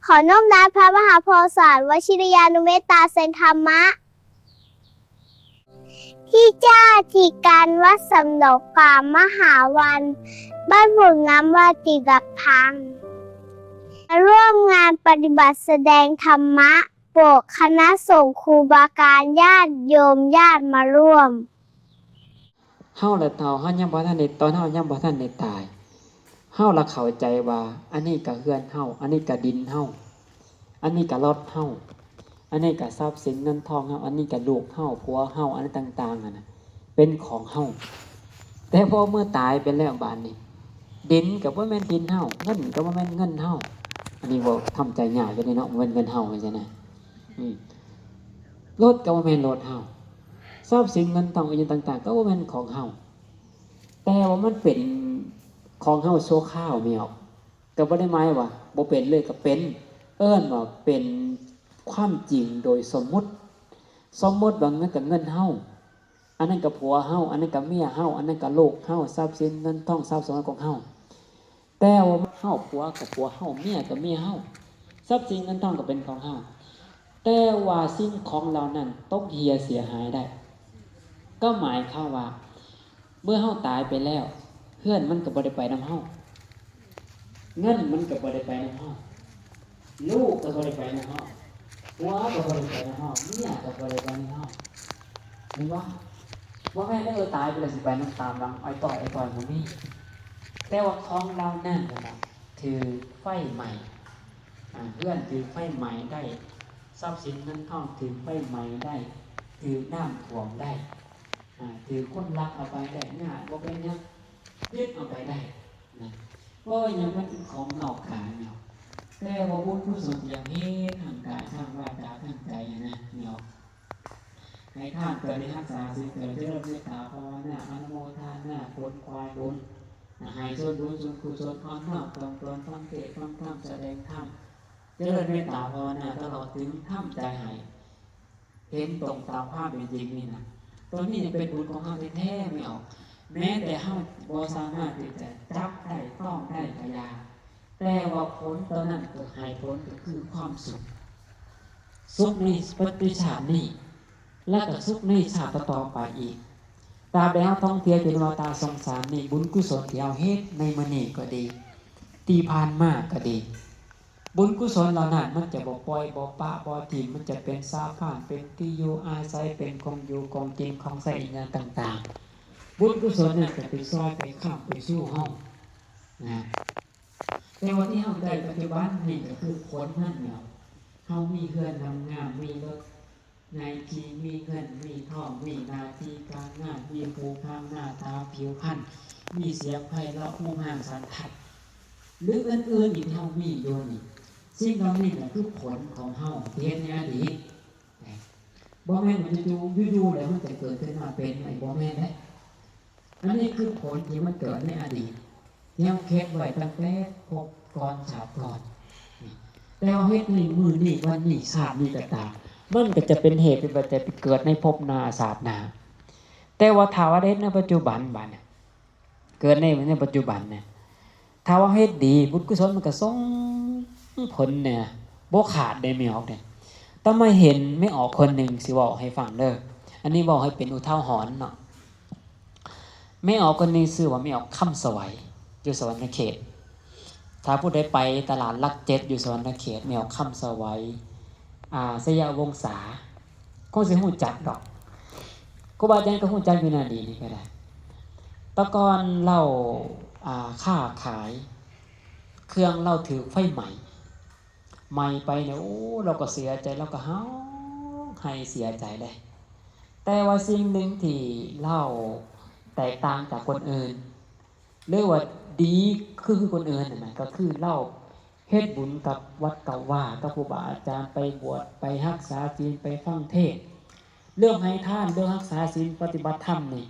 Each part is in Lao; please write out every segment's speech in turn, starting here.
ຂໍນ້ອມນາບພະມະຫາໂພດສາລ ວະຊິລິຍານຸເມດຕາແສງທຳມະ ທີ່ເຈົ້າອະທິການວັດສຳໂລກາມະຫາວັນ ບ້ານໂພນງາມ ວາຕີລະພັງ ມາຮ່ວມງານປະຕິບັດສະແດງທຳມະ ພວກຄະນະສົງ ຄູບາອາຈານ ຍາດໂຍມ ຍາດມາຮ່ວມ. ເຮົາລະເຖົ້າ ເຮົາຍັງບໍ່ທັນໄດ້ ຕອນເຮົາຍັງບໍ່ທັນໄດ້ຕາຍ ເຮົາລະເຂົ້າໃຈວ່າ ອັນນີ້ກະເຮືອນເຮົາ ອັນນີ້ກະດິນເຮົາ ອັນນີ້ກະລົດເຮົາ ອັນນີ້ກະຊັບສິນເງິນທອງເຮົາ ອັນນີ້ກະລູກເຮົາ ຜົວເຮົາ ອັນນັ້ນຕ່າງໆຫັ້ນນະ ເປັນຂອງເຮົາ. ແຕ່ພໍເມື່ອຕາຍໄປແລ້ວບາດນີ້ ດິນກະບໍ່ແມ່ນດິນເຮົາ ເງິນກະບໍ່ແມ່ນເງິນເຮົາ ອັນນີ້ເວົ້າທຳໃຈຍາກຢູ່ເດເນາະ ບໍ່ແມ່ນເງິນເຮົາ ວ່າຊັ້ນນະ ອືມ ລົດກະບໍ່ແມ່ນລົດເຮົາ ຊັບສິນເງິນທອງອີ່ຫຍັງຕ່າງໆ ກະບໍ່ແມ່ນຂອງເຮົາ ແຕ່ວ່າມັນເປັນຂອງເຮົາຊົ່ວຄາວແມ່ນບໍ່? ກະບໍ່ໄດ້ໝາຍວ່າບໍ່ເປັນເລີຍ ກະເປັນ ເອີ້ນວ່າເປັນຄວາມຈິງໂດຍສົມມຸດ ສົມມຸດວ່າເງິນກະເງິນເຮົາ ອັນນັ້ນກະຜົວເຮົາ ອັນນັ້ນກະເມຍເຮົາ ອັນນັ້ນກະລູກເຮົາ ຊັບສິນເງິນທອງ ຊັບສົມບັດຂອງເຮົາ ແຕ່ວ່າເຮົາ ຜົວກະຜົວເຮົາ ເມຍກະເມຍເຮົາ ຊັບສິນເງິນທອງກະເປັນຂອງເຮົາ ແຕ່ວ່າສິ່ງຂອງເຫຼົ່ານັ້ນຕົກເຫ່ຍເສຍຫາຍໄດ້ ກໍໝາຍຄວາມວ່າ ເມື່ອເຮົາຕາຍໄປແລ້ວ ເຮືອນມັນກະບໍ່ໄດ້ໄປນຳເຮົາ ເງິນມັນກະບໍ່ໄດ້ໄປນຳເຮົາ ລູກກະບໍ່ໄດ້ໄປນຳເຮົາ ຜົວກະບໍ່ໄດ້ໄປນຳເຮົາ ເມຍກະບໍ່ໄດ້ໄປນຳເຮົາ ແມ່ນບໍ່? ບໍ່ແມ່ນເດີ ຕາຍໄປແລ້ວຊິໄປນຳຕາມຫຼັງອ້ອຍຕ້ອຍ ອ້ອຍຕ້ອຍ ບໍ່ມີ ແຕ່ວ່າຂອງເຫຼົ່ານັ້ນນະ ຖືກໄຟໄໝ້ ອາ ເຮືອນຖືກໄຟໄໝ້ໄດ້ ຊັບສິນເງິນທອງຖືກໄຟໄໝ້ໄດ້ ຖືກນ້ຳຖ້ວມໄດ້ ອາ ຖືກຄົນລັກເອົາໄປໄດ້ ຍາດບໍ່ເປັນຫຍັງ ຍຶດເອົາໄປໄດ້ນະ ເພາະຫຍັງ? ມັນເປັນຂອງນອກກາຍເນາະ ແຕ່ວ່າບຸນກຸສົນທີ່ເຮົາເຮັດທາງກາຍ ທາງວາຈາ ທາງໃຈນະເນາະ ໃຫ້ທານ ເກີດໃຫ້ຮັກສາສິນ ເກີດຈະເລີນເມດຕາພາວະນາ ອະນຸໂມທານາ ຂົນຂວາຍບຸນ ໃຫ້ສ່ວນບຸນສ່ວນກຸສົນ ອອນນ້ອມຕອງຕົນ ຟັງເທດຟັງທຳ ສະແດງທຳ ຈະເລີນເມດຕາພາວະນາ ຕະຫຼອດເຖິງທຳໃຈໃຫ້ເຫັນຕົງຕາມຄວາມເປັນຈິງນີ້ນະ ຕົວນີ້ເປັນບຸນຂອງເຮົາແທ້ໆ ແມ່ນບໍ່? ແມ້ແຕ່ເຮົາບໍ່ສາມາດທີ່ຈະຈັບໄດ້ ຕ້ອງໄດ້ກະຢ່າ ແຕ່ວ່າຜົນຕົວນັ້ນກະໃຫ້ຜົນກະຄືຄວາມສຸກ ສຸກໃນປະຕິຊາດນີ້ ແລະກະສຸກໃນຊາດຕໍ່ໆໄປອີກ ຕາບໃດເຮົາທ່ອງທ່ຽວຢູ່ໃນວັດຕະສົງສານນີ້ ບຸນກຸສົນທີ່ເຮົາເຮັດໃນມື້ນີ້ກະດີ ທີ່ຜ່ານມາກະດີ ບຸນກຸສົນເຫຼົ່ານັ້ນມັນຈະບໍ່ປ່ອຍ ບໍ່ປະ ບໍ່ຖິ້ມ ມັນຈະເປັນສາພານ ເປັນທີ່ຢູ່ອາໄສ ເປັນຂອງຢູ່ຂອງກິນຂອງໃຊ້ອີ່ຫຍັງຕ່າງໆ ບຸນກຸສົນນັ້ນຈະໄປຊ່ອຍ ໄປຄ້ຳ ໄປຊູເຮົານະ ແຕ່ວ່າທີ່ເຮົາໄດ້ປັດຈຸບັນນີ້ກະຄືຜົນມັນແລ້ວ ເຮົາມີເຮືອນງາມໆ ມີລົດໃຫຍ່ຂີ່ ມີເງິນມີທອງ ມີໜ້າທີ່ການງານ ມີຄູ່ຄາງໜ້າຕາຜິວພັນ ມີສຽງໄພເລາະ ຮູບຮ່າງສັນທັດ ຫຼື ອື່ນໆອີກທີ່ເຮົາມີຢູ່ນີ້ ສິ່ງເຫຼົ່ານີ້ແຫຼະຄືຜົນຂອງເຮົາທີ່ເຮັດໃນອະດີດ ບໍ່ແມ່ນວ່າຢູ່ໆຢູ່ໆແລ້ວມັນຈະເກີດຂຶ້ນມາເປັນໃໝ່ ບໍ່ແມ່ນເດ້ ອັນນີ້ຄືຜົນທີ່ມັນເກີດໃນອະດີດ ທີ່ເຮົາເຮັດໄວ້ຕັ້ງແຕ່ພົບກ່ອນຊາດກ່ອນ ແຕ່ວ່າເຮັດໃນມື້ນີ້ ວັນນີ້ ຊາດນີ້ກະຕາມ ມັນກະຈະເປັນເຫດເປັນປັດໄຈໄປເກີດໃນພົບໜ້າຊາດໜ້າ ແຕ່ວ່າຖ້າວ່າໄດ້ເຮັດໃນປັດຈຸບັນບາດນີ້ ເກີດໃນ ໃນປັດຈຸບັນນະ ຖ້າວ່າເຮັດດີ ບຸນກຸສົນມັນກະສົ່ງຜົນນະ ບໍ່ຂາດເດ້ແມ່ອອກເດ້ ຕາມາເຫັນແມ່ອອກຄົນໜຶ່ງ ຊິເວົ້າໃຫ້ຟັງເດີ ອັນນີ້ເວົ້າໃຫ້ເປັນອຸທາຫອນເນາະ ແມ່ອອກຄົນນີ້ຊື່ວ່າແມ່ອອກຄຳສະໄຫວ ຢູ່ສະຫວັນນະເຂດ ຖ້າຜູ້ໃດໄປຕະຫຼາດຫຼັກເຈັດຢູ່ສະຫວັນນະເຂດ ແມ່ອອກຄຳສະໄຫວ ອາ ໄຊຍະວົງສາ ຄົງຊິຮູ້ຈັກດອກ ຄູບາອາຈານກະຮູ້ຈັກຢູ່ນາດີນີ້ກະໄດ້ ແຕ່ກ່ອນລາວ ອາ ຄ້າຂາຍ ເຄື່ອງລາວຖືກໄຟໄໝ້ ໄໝ້ໄປນີ້ ໂອ້ ລາວກະເສຍໃຈ ລາວກະຮ້ອງໄຫ້ເສຍໃຈເດ້ ແຕ່ວ່າສິ່ງໜຶ່ງທີ່ລາວແຕກຕ່າງຈາກຄົນອື່ນ ຫຼືວ່າດີຄື ຄືຄົນອື່ນຫັ້ນນະ ກະຄືລາວເຮັດບຸນກັບວັດກັບວາ ກັບຄູບາອາຈານ ໄປບວດ ໄປຮັກສາສິນ ໄປຟັງເທດ ເລື່ອງໃຫ້ທານ ເລື່ອງຮັກສາສິນ ປະຕິບັດທຳນີ້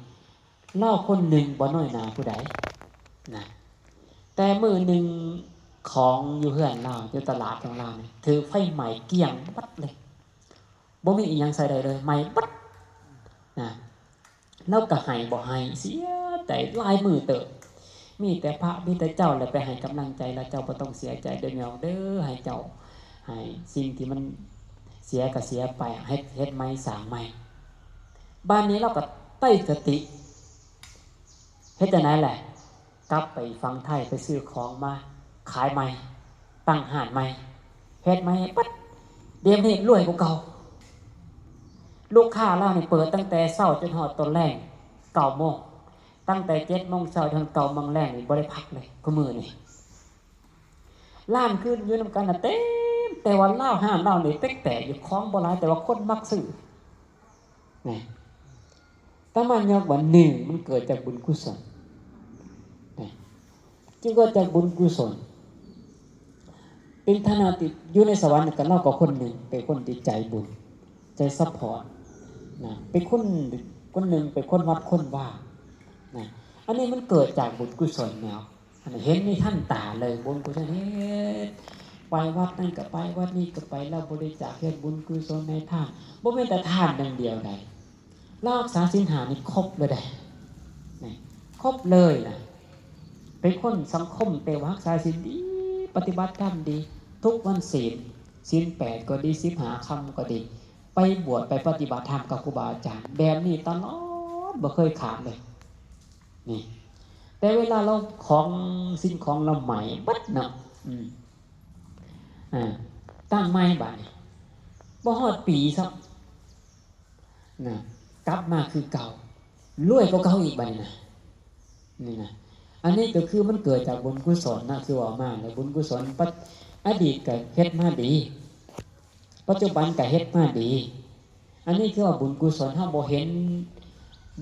ລາວຄົນໜຶ່ງບໍ່ນ້ອຍໜ້າຜູ້ໃດນະ ແຕ່ມື້ໜຶ່ງຂອງຢູ່ເຮືອນລາວ ຢູ່ຕະຫຼາດຂອງລາວນີ້ ຖືກໄຟໄໝ້ກ້ຽງເບິດເລີຍ ບໍ່ມີອີ່ຫຍັງໃຊ້ໄດ້ເລີຍ ໄໝ້ເບິດນະ ລາວກະໄຫ້ບໍ່ໄຫ້ ເສຍໃຈຫຼາຍມື້ເຕີບ ມີແຕ່ພະ ມີແຕ່ເຈົ້າແຫຼະໄປໃຫ້ກຳລັງໃຈລາວ ເຈົ້າບໍ່ຕ້ອງເສຍໃຈເດີແມ່ອອກເດີ ໃຫ້ເຈົ້າ ໃຫ້ສິ່ງທີ່ມັນເສຍກໍເສຍໄປ ເຮັດ ເຮັດໃໝ່ ສ້າງໃໝ່. ບາດນີ້ລາວກໍໄດ້ສະຕິ ເຮັດຈັ່ງໃດແຫຼະ? ກັບໄປຝັ່ງໄທ ໄປຊື້ຂອງມາຂາຍໃໝ່ ຕັ້ງຮ້ານໃໝ່ ເຮັດໃໝ່ໃຫ້ເບິດ ດຽວນີ້ລວຍກວ່າເກົ່າ. ລູກຄ້າລາວນີ້ເປີດຕັ້ງແຕ່ເຊົ້າຈົນຮອດຕອນແລງເກົ້າໂມງ ຕັ້ງແຕ່ເຈັດໂມງເຊົ້າຈົນເກົ້າໂມງແລງນີ້ບໍ່ໄດ້ພັກເລີຍ ຄູ່ມື້ນີ້. ຮ້ານຄືນຢູ່ນຳກັນນະເຕັມ ແຕ່ວ່າລາວ ຮ້ານລາວນີ້ແປກໆຢູ່ ຂອງບໍ່ຫຼາຍ ແຕ່ວ່າຄົນມັກຊື້. ນະ ຕາມາຍອກວ່າ ໜຶ່ງ ມັນເກີດຈາກບຸນກຸສົນ ນະ ຈຶ່ງເກີດຈາກບຸນກຸສົນ. ເປັນຖານະທີ່ຢູ່ໃນສະຫວັນກັນ ລາວກໍຄົນໜຶ່ງ ເປັນຄົນທີ່ໃຈບຸນ ໃຈຊັບພອດ ນະ ເປັນຄົນ ຄົນໜຶ່ງ ເປັນຄົນວັດຄົນວາ ນະ. ອັນນີ້ມັນເກີດຈາກບຸນກຸສົນແລ້ວ ອັນນີ້ເຫັນໃນທັນຕາເລີຍ ບຸນກຸສົນເຮັດ ໄປວັດນັ້ນກໍໄປ ວັດນີ້ກໍໄປ ລາວບໍລິຈາກ ເຮັດບຸນກຸສົນໃຫ້ທານ ບໍ່ແມ່ນແຕ່ທານຢ່າງດຽວໃດ ລາວຮັກສາສິນຫ້ານີ້ຄົບເລີຍເດ້ ນີ້ ຄົບເລີຍນະ. ເປັນຄົນສັງຄົມ ແຕ່ວ່າຮັກສາສິນດີ ປະຕິບັດທຳດີ ທຸກວັນສິນ ສິນແປດກໍດີ ສິບຫ້າຄ່ຳກໍດີ ໄປບວດ ໄປປະຕິບັດທຳກັບຄູບາອາຈານ ແບບນີ້ຕະຫຼອດ ບໍ່ເຄີຍຂາດເລີຍ ນີ້. ແຕ່ເວລາລາວ ຂອງ ສິ່ງຂອງລາວໄໝ້ເບິດເນາະ ອືມ ອ່າ ຕັ້ງໃໝ່ບາດນີ້ ບໍ່ຮອດປີຊ້ຳ ນະ ກັບມາຄືເກົ່າ ລວຍກວ່າເກົ່າອີກບາດນີ້ນະ ນີ້ນະ. ອັນນີ້ກໍຄືມັນເກີດຈາກບຸນກຸສົນນະ ຄືເວົ້າມາແລ້ວ ບຸນກຸສົນ ປັດ ອະດີດກໍເຮັດມາດີ ປັດຈຸບັນກໍເຮັດມາດີ. ອັນນີ້ຄືວ່າບຸນກຸສົນ ເຮົາບໍ່ເຫັນ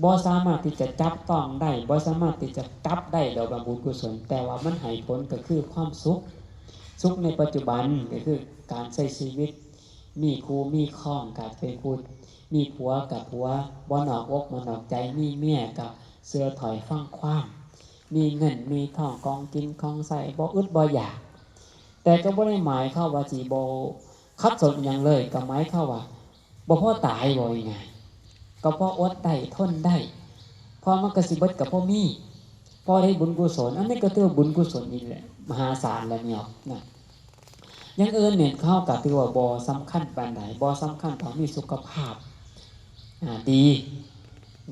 ບໍ່ສາມາດທີ່ຈະຈັບຕ້ອງໄດ້ ບໍ່ສາມາດທີ່ຈະຈັບໄດ້ດອກວ່າບຸນກຸສົນ ແຕ່ວ່າມັນໃຫ້ຜົນກໍຄືຄວາມສຸກ ສຸກໃນປັດຈຸບັນ ກໍຄືການໃຊ້ຊີວິດ ມີຄູ່ມີຄອງກໍເປັນຄູ່ ມີຜົວກັບຜົວ ບໍ່ນອກອົກບໍ່ນອກໃຈ ມີເມຍກໍເຊື່ອຖ້ອຍຟັງຄວາມ ມີເງິນມີທອງ ຂອງກິນຂອງໃຊ້ ບໍ່ອຶດບໍ່ຢາກ. ແຕ່ກໍບໍ່ໄດ້ໝາຍຄວາມວ່າຊິບໍ່ຂັດສົນອີ່ຫຍັງເລີຍ ກໍໝາຍຄວາມວ່າບໍ່ພໍຕາຍ ເວົ້າງ່າຍໆ ກໍພໍອົດໄດ້ທົນໄດ້ ເພາະມັນກໍຊິເບິດກໍພໍມີ ພໍໄດ້ບຸນກຸສົນ. ອັນນີ້ກໍຖືວ່າບຸນກຸສົນນີ້ແຫຼະ ມະຫາສານແລ້ວເນາະ ນະ. ຢ່າງອື່ນນີ້ເຮົາກໍຖືວ່າບໍ່ສຳຄັນປານໃດ ບໍ່ສຳຄັນ ຕ້ອງມີສຸຂະພາບ ອ່າ ດີ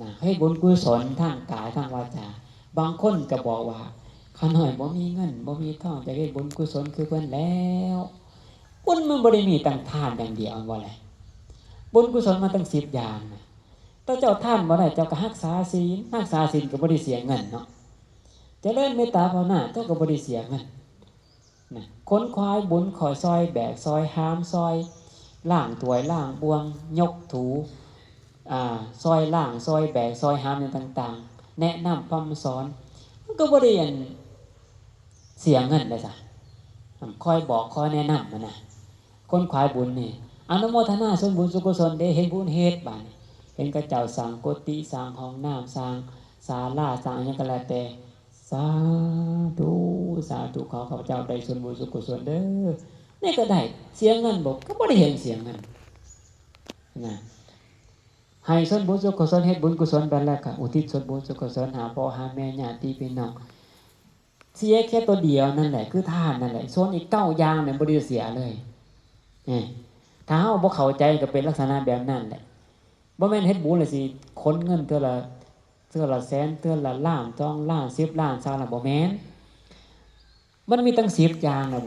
ນະ ເຮັດບຸນກຸສົນທາງກາຍທາງວາຈາ. ບາງຄົນກໍບອກວ່າ ຂ້ານ້ອຍບໍ່ມີເງິນບໍ່ມີທອງ ຈະເຮັດບຸນກຸສົນຄືເພິ່ນແລ້ວ. ບຸນມັນບໍ່ໄດ້ມີຕັ້ງທານຢ່າງດຽວ ແມ່ນບໍ່ແຫຼະ? ບຸນກຸສົນມັນຕັ້ງສິບຢ່າງນະ. ເຈົ້າທານບໍ່ໄດ້ ເຈົ້າກໍຮັກສາສິນ ຮັກສາສິນກໍບໍ່ໄດ້ເສຍເງິນເນາະ. ຈະເລີນເມດຕາພາວະນາ ເຈົ້າກໍບໍ່ໄດ້ເສຍເງິນ. ນະ ຂົນຂວາຍບຸນ ຄອຍຊ່ອຍແບກ ຊ່ອຍຫາມ ຊ່ອຍລ້າງຖ້ວຍລ້າງບ່ວງ ຍົກຖູ ອ່າ ຊ່ອຍລ້າງ ຊ່ອຍແບກ ຊ່ອຍຫາມຫຍັງຕ່າງໆ ແນະນຳພຳສອນ ມັນກໍບໍ່ໄດ້ ອັນ ເສຍເງິນເດ້ຊະ ຄອຍບອກຄອຍແນະນຳຫັ້ນນະ. ຂົນຂວາຍບຸນນີ້ ອະນຸໂມທະນາສ່ວນບຸນສ່ວນກຸສົນເດ້ ເຮັດບຸນເຮັດ ບາດນີ້ ເຫັນເຂົາເຈົ້າສ້າງກຸຕິ ສ້າງຫ້ອງນ້ຳ ສ້າງສາລາ ສ້າງຫຍັງກໍແລ້ວແຕ່ ສາທຸ ສາທຸ ຂໍຂ້າພະເຈົ້າໄດ້ສ່ວນບຸນສ່ວນກຸສົນເດີ. ນີ້ກໍໄດ້ ເສຍເງິນບໍ່? ກໍບໍ່ໄດ້ເຮັດເສຍເງິນນະ. ໃຫ້ສ່ວນບຸນສ່ວນກຸສົນ ເຮັດບຸນກຸສົນໄປແລ້ວກໍອຸທິດສ່ວນບຸນສ່ວນກຸສົນຫາພໍ່ຫາແມ່ ຍາດຕິພີ່ນ້ອງ ເສຍແຄ່ຕົວດຽວນັ້ນແຫຼະ ຄືທານນັ້ນແຫຼະ. ສ່ວນອີກເກົ້າຢ່າງນັ້ນບໍ່ໄດ້ເສຍເລີຍ. ເອີ ຖ້າເຮົາບໍ່ເຂົ້າໃຈກໍເປັນລັກສະນະແບບນັ້ນແຫຼະ. ບໍ່ແມ່ນເຮັດບຸນແລ້ວຊິຂົນເງິນເທື່ອລະ ເທື່ອລະແສນ ເທື່ອລະລ້ານ ສອງລ້ານ ສິບລ້ານ ຊາວລ້ານ ບໍ່ແມ່ນ. ມັນມີຕັ້ງສິບຢ່າງນະ.